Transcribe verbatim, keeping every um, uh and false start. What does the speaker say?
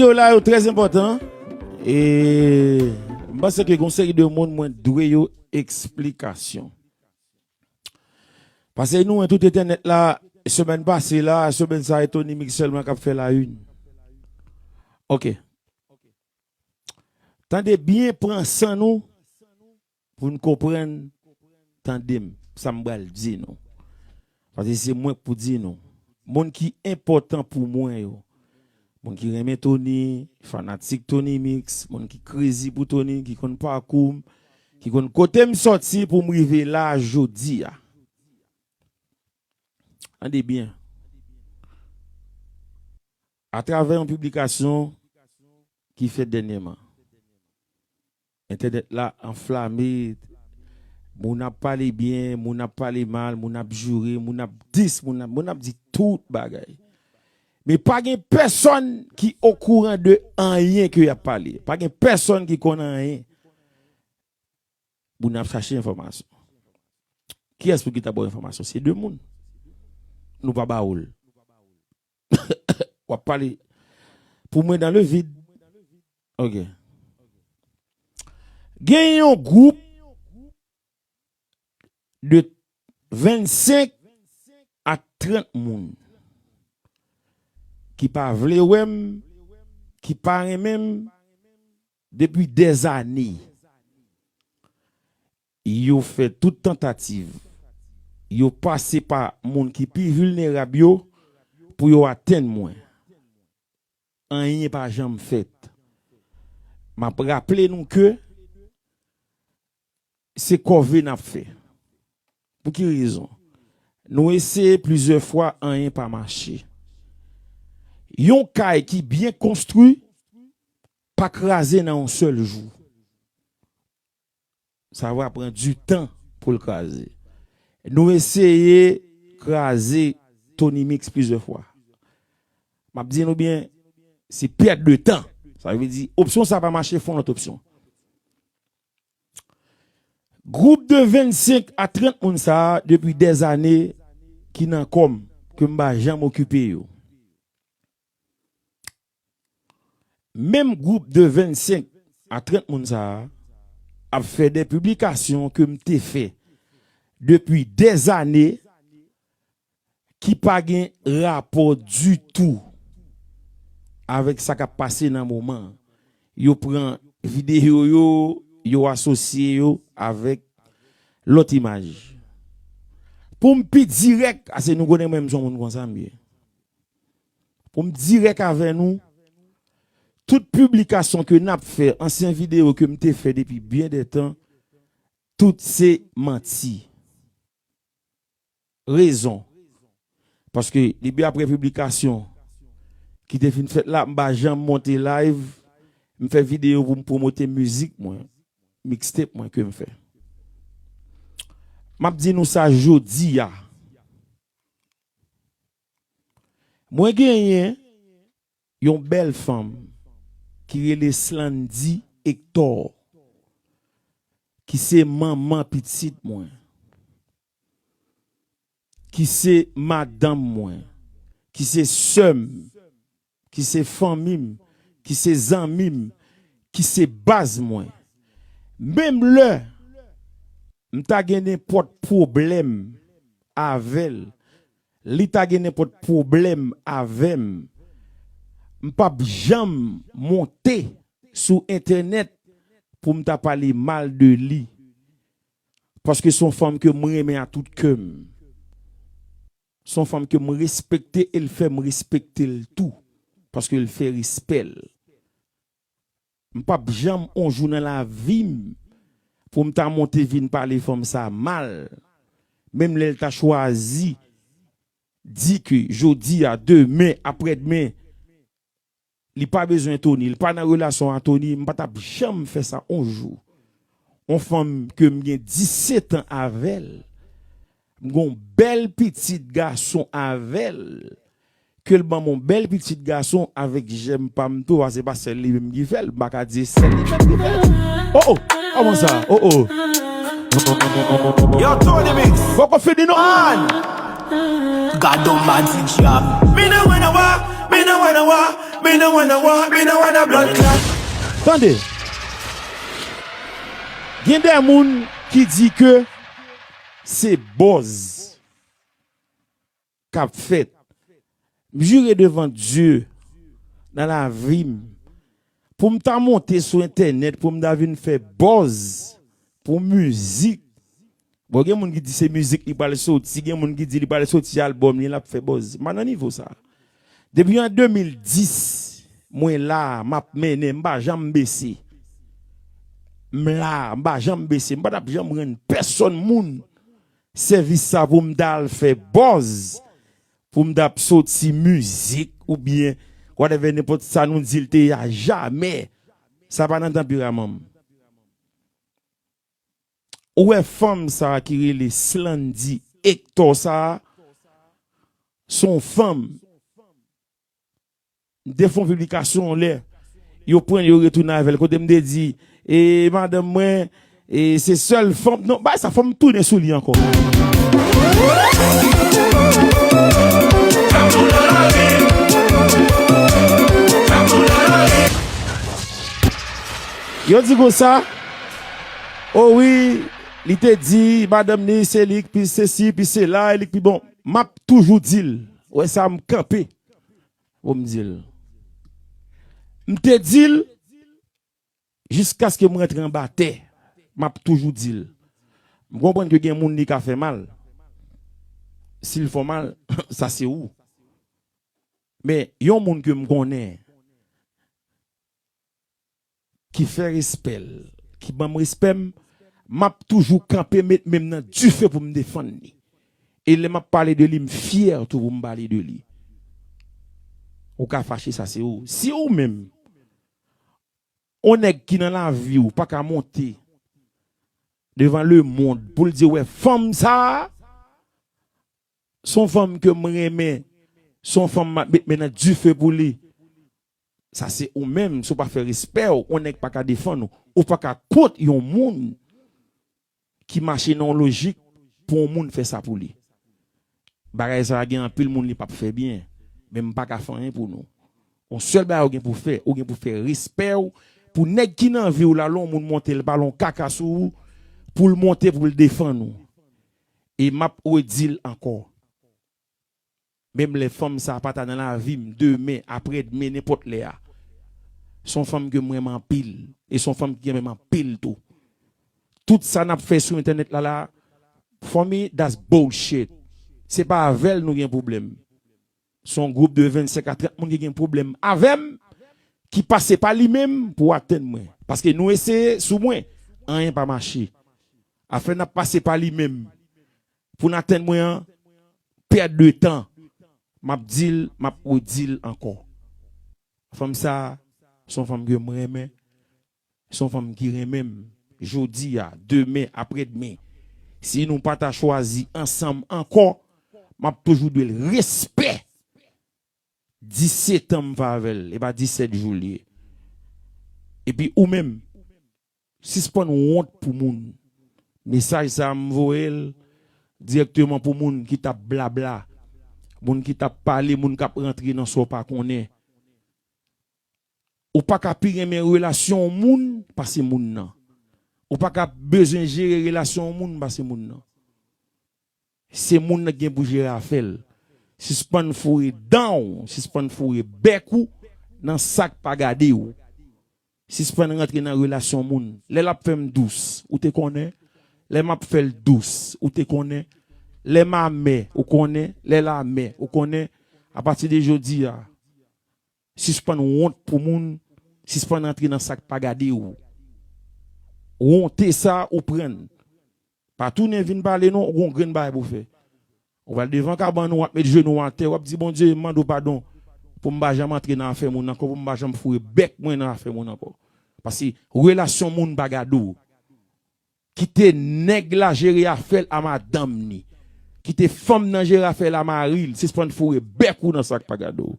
Yo la, yo trè enpòtan. E m panse ke gon seri de moun mwen dwe yo eksplikasyon. Paske nou wè tout entènèt la, semèn pase la, semèn sa a, Tony Mix sèlman k ap fè la une. Ok. Tande byen, pran san nou pou n konprann, tande m, sa m pral di nou. Paske se mwen k pou di nou. Moun ki enpòtan pou mwen yo. Moun ki renmen Tony, fanatik Tony Mix, moun ki crazy pou Tony, ki konn pakou m, ki konn kote m sòti pou m rive la jodi a. Tande byen. Atravè yon piblikasyon ki fèt dènyèman. Entènèt la anflame, moun ap pale byen, moun ap pale mal, moun ap joure, moun ap dis, moun ap, moun ap di tout bagay. Men pa gen pèsòn ki okouran de anyen ke y ap pale. Pa gen pèsòn ki konn anyen. Moun ap chache enfòmasyon. Kiyès pou ki ta ba w enfòmasyon? Se de moun. Nou pa ba w l. W ap pale pou mwen dans le vide. Ok. Gen yon gwoup de vennsenk a trant moun ki pa vle wè m, ki pa renmen m depi dèzane. Yo fè tout tantativ. Yo pase pa moun ki pi vilnerab yo pou yo atenn mwen. Anyen pa janm fèt. M ap raple nou ke se kòve n ap fè. Pou ki rezon? Nou eseye plizyè fwa, anyen pa mache. Yon kay ki byen konstwi pa kraze nan yon sèl jou. Sa va pran du tan pou l kraze. Nou eseye kraze Tony Mix plizyè fwa. M ap di nou byen, se pèt de tan. Sa vle di, opsyon sa pa mache, fè yon lòt opsyon. Gwoup de vennsenk a trant moun sa a, depi dèzane, ki nan kò m, ke m pa janm okipe yo. Menm gwoup de vennsenk a trant moun sa a ap fè de piblikasyon ke m te fè depi dèzane ki pa gen rapò ditou avèk sa k ap pase nan moman an. Yo pran videyo yo, yo asosye yo avèk lòt imaj. Pou m pi dirèk, ase nou konnen mwen, m se yon moun konsa m ye. Pou m dirèk avè nou, tout piblikasyon ke n ap fè, ansyen videyo ke m te fè depi byen de tan, tout se manti. Rezon. Paske depi apre piblikasyon ki te fin fèt la, m pa janm monte live, m fè videyo pou m pwomote mizik mwen, mixtape mwen ke m fè. M ap di nou sa jodi a. Mwen genyen yon bèl fanm ki rele Slandy Hector, ki se manman pitit mwen, ki se madanm mwen, ki se sè m, ki se fanmi m, ki se zanmi m, ki se baz mwen. Menm lè m ta gen nenpòt pwoblèm avè l, li ta gen nenpòt pwoblèm avè m, m p ap janm monte sou entènèt pou m ta pale mal de li. Paske se yon fanm ke m renmen a tout kè m. Se yon fanm ke m respekte e l fè m respekte l tou. Paske l fè respè l. M p ap janm on jou nan lavi m pou m ta monte vin pale fanm sa mal. Menm lè l ta chwazi di ke jodi a, demen, aprèdmen, li pa bezwen Tony, li pa nan relasyon a Tony, m pa t ap janm fè sa on jou. On fanm ke m gen disèt an avè l, m gen on bèl pitit gason avè l, ke l ban m on bèl pitit gason avèk jèm pa m tou, a se pa sèl li menm ki fè l, m pa ka di sèl li menm ki fè l. Oh, oh, kòman sa? Oh, oh. Yo, Tony Mix. Poko fini non. Gadon madi djab. Mi nan wè nan wa, mi nan wè nan wa. Me no wanna war, me no wanna blood clot. Tande. Gen de moun ki di ke se buzz k ap fèt. M jire devan Dye nan lavi m pou m ta monte sou entènèt pou m ta vin fè buzz pou mizik. Bon, gen moun ki di se mizik li pral soti, gen moun ki di li pral soti album li, l ap fè buzz. M pa nan nivo sa. Depi an de mil dis, mwen la, m ap mennen, m pa janm bese. M la, m pa janm bese. M pa t ap janm rann pèsonn moun sèvis sa pou m ta al fè buzz, pou m ta ap soti mizik oubyen whatever, nenpòt sa nou di l te ye a, jamè. Sa pa nan tanperaman m. Ou wè fanm sa a ki rele Slandy Hector sa a, se yon fanm. M te fè yon piblikasyon yon lè, yo pran l, yo retounen avè l. Kote m te di, e madanm mwen, e se sèl fanm, non, bay sa, fò m tounen sou li ankò. Yo di konsa, o wi, li te di madanm ni se li k pi sesi, pi sela, e li k pi bon. M ap toujou di l, wè sa, m kanpe pou m di l. M te di l jiskaske m rantre anba tè, m ap toujou di l. M konprann ke gen moun li ka fè mal. Si l fè w mal, sa se ou. Men yon moun ke m konnen, ki fè respè l, ki ban m respè m, m ap toujou kanpe met men m nan dife pou m defann li. E lè m ap pale de li, m fyè tou pou m pale de li. Ou ka fache, sa se ou. Si ou menm, yon nèg ki nan lavi w pa ka monte devan lemonn pou l di, wè, fanm sa a, se yon fanm ke m renmen, se yon fanm m ap met men nan dife pou li. Sa se ou menm, si w pa fè respè w, yon nèg pa ka defann ou. Ou pa ka kont yon moun ki mache nan yon lojik pou yon moun fè sa pou li. Bagay sa a gen anpil moun li p ap fè byen, men m pa ka fè anyen pou nou. Yon sèl bagay ou gen pou fè, ou gen pou fè respè w pou nèg ki nan vi w la, lè yon moun monte, l pale yon kaka sou ou, pou l monte, pou l defann ou. E m ap redi l ankò. Menm lè fanm sa a pa ta nan lavi m, demen, aprèdmen, nenpòt lè a. Se yon fanm ke m renmen anpil. E se yon fanm ki renmen m anpil tou. Tout sa n ap fè sou entènèt la la, for me, that's bullshit. Se pa avè l nou gen pwoblèm. Se yon gwoup de vennsenk a trant moun ki gen pwoblèm avè m, ki pase pa li menm pou atenn mwen. Paske nou eseye sou mwen, anyen pa mache. Afè n ap pase pa li menm pou n atenn mwen an, pèd de tan. M ap di l, m ap redi l ankò. Fanm sa a, se yon fanm ke m renmen, se yon fanm ki renmen m. Jodi a, demen, aprèdmen, si nou pa ta chwazi ansanm ankò, m ap toujou dwe l respè. Disèt an m fè avè l, e pa disèt jou l ye. Epi ou menm, sispann wont pou moun. Mesaj sa a, m voye l dirèkteman pou moun ki t ap blabla, moun ki t ap pale, moun k ap rantre nan sa w pa konnen. Ou pa ka pi renmen relasyon yon moun pase moun nan. Ou pa ka bezwen jere relasyon yon moun pase moun nan. Se moun nan ki gen pou jere afè l. Sispann foure dan w, sispann foure bèk ou nan sa k pa gade w. Sispann rantre nan relasyon moun. Lè l ap fè m dous, ou te konnen. Lè m ap fè l dous, ou te konnen. Lè m amè, ou konnen. Lè l amè, ou konnen. Apati de jodi a, sispann wont pou moun, sispann rantre nan sa k pa gade w. Wonte sa ou pran. Pa tounen vin pale non, ou gon grenn bagay pou fè. Ou pral devan kabann ou, w ap met jenou w atè, w ap di, Bondye, m mande w padon pou m pa janm antre nan afè moun ankò, pou m pa janm foure bèk mwen nan afè moun ankò. Paske relasyon moun pa gade w. Kite nèg la jere afè l a madanm ni. Kite fanm nan jere afè l a mari l. Sispann foure bèk ou nan sa k pa gade w.